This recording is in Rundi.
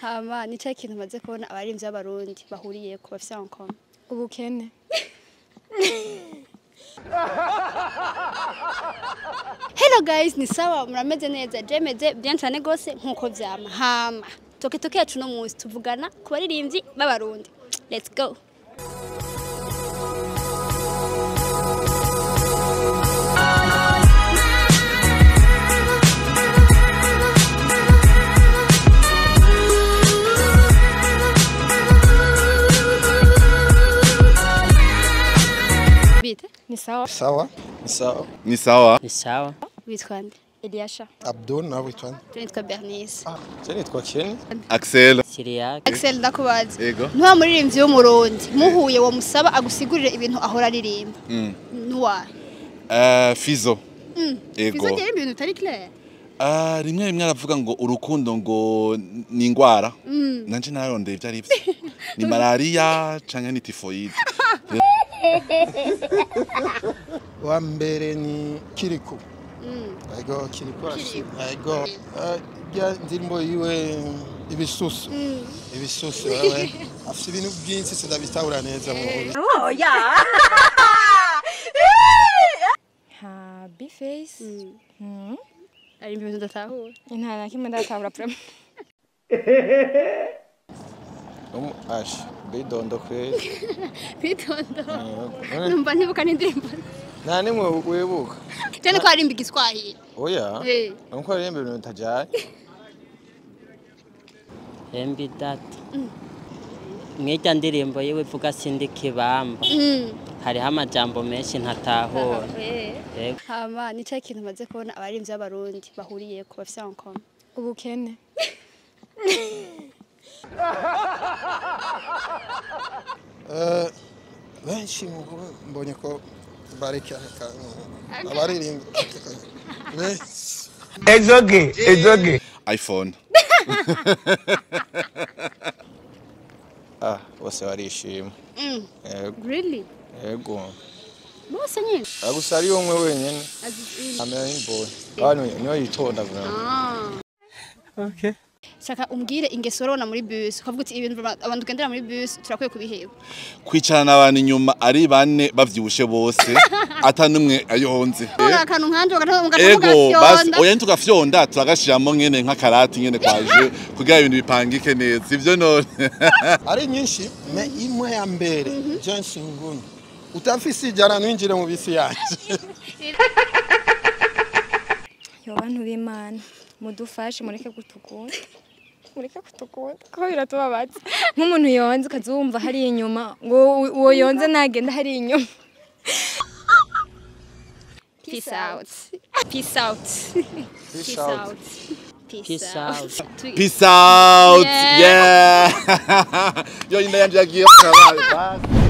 Hama ni cyo kintu maze kubona abarimvyi b'abarundi bahuriye ku bafise en commun. Ubukene. Hello guys, ni sawa murameze neza, je meze bien cyane gose nkuko vyama. Hama toke toke yacu no munsi tuvugana ku baririmbyi b'abarundi. Let's go. Bite? Ni sawa. Sawa. Ni sawa. Ni sawa. Ni sawa. Witwa nde? Eliasha. Abdul nawe witwa nde? Je nitwa Bernice. Je nitwa Ken. Axel. Siriac. Axel ndakubaza. Ego. Ntuwa muririmbyi w'umurundi muhuye wo musaba agusigurire ibintu ahora aririmba. Nuwa. Fizo. Ego. Fizo yaririmba ibintu bitari clair. Rimwe rimwe aravuga ngo urukundo ngo ni ingwara. Nanje nararondeye ivyo ari vyo. Ni malaria canke ni typhoid. Wa mbere ni Kirikou. Ego Kirikou. Ego. Ya ndirimbo yiwe ibisusu. Ibisusu wewe. Afite ibintu byinshi sindabitahura neza mu. Oh ya. Ha B-Face. Ari ibintu ndatahura. Nta na kimwe ndatahura vraiment. Ash, bidondo kweli. Bidondo. Numva ntibuka n'indirimbo. Nta nimwe wibuka. Cyane ko arimba igiswahili. Oya. Nuko arimba ibintu bitajanye. MB Data. Mwirya ndirimbo yiwe ivuga sindi kibamba. Hariho amajambo menshi ntatahura. Yego. Hama ni cyo kintu maze kubona abarimvyi b'abarundi bahuriye ku bafise en commun. Ubukene. Benshi mbonye ko bareka abaririmba benshi. It's okay, it's okay. iPhone. Ah, bose barishima. Really? Yego. Bose nyine. Gusa ari umwe wenyene. Amera imboye. Abantu niyo yitonda vraiment. Okay. Shaka umbwire ingeso urabona muri bus ukavuga uti ibintu abantu tugendera muri bus turakwiye kubiheba. Kwicarana abantu inyuma ari bane bavyibushe bose atanumwe ayonze. Ora akantu nkanje Ego basi oya ntugafyonda turagashiramo ngene nka karate ngene kwaje kugira ibintu bipangike neza ivyo none. Ari nyinshi me imwe ya mbere Johnson Nguni. Utafise ijana nwinjire mu bisi yanje. Yo bantu b'Imana mudufashe mureke kutukunda. Mureke kutukunda kuko biratubabaza. Nk'umuntu yonze ukazumva hari inyuma ngo uwo yonze nagenda hari inyuma. Peace out. Peace out. Peace out. Peace out. Peace out. Yeah. Yo inda yanje yagiye. Bye.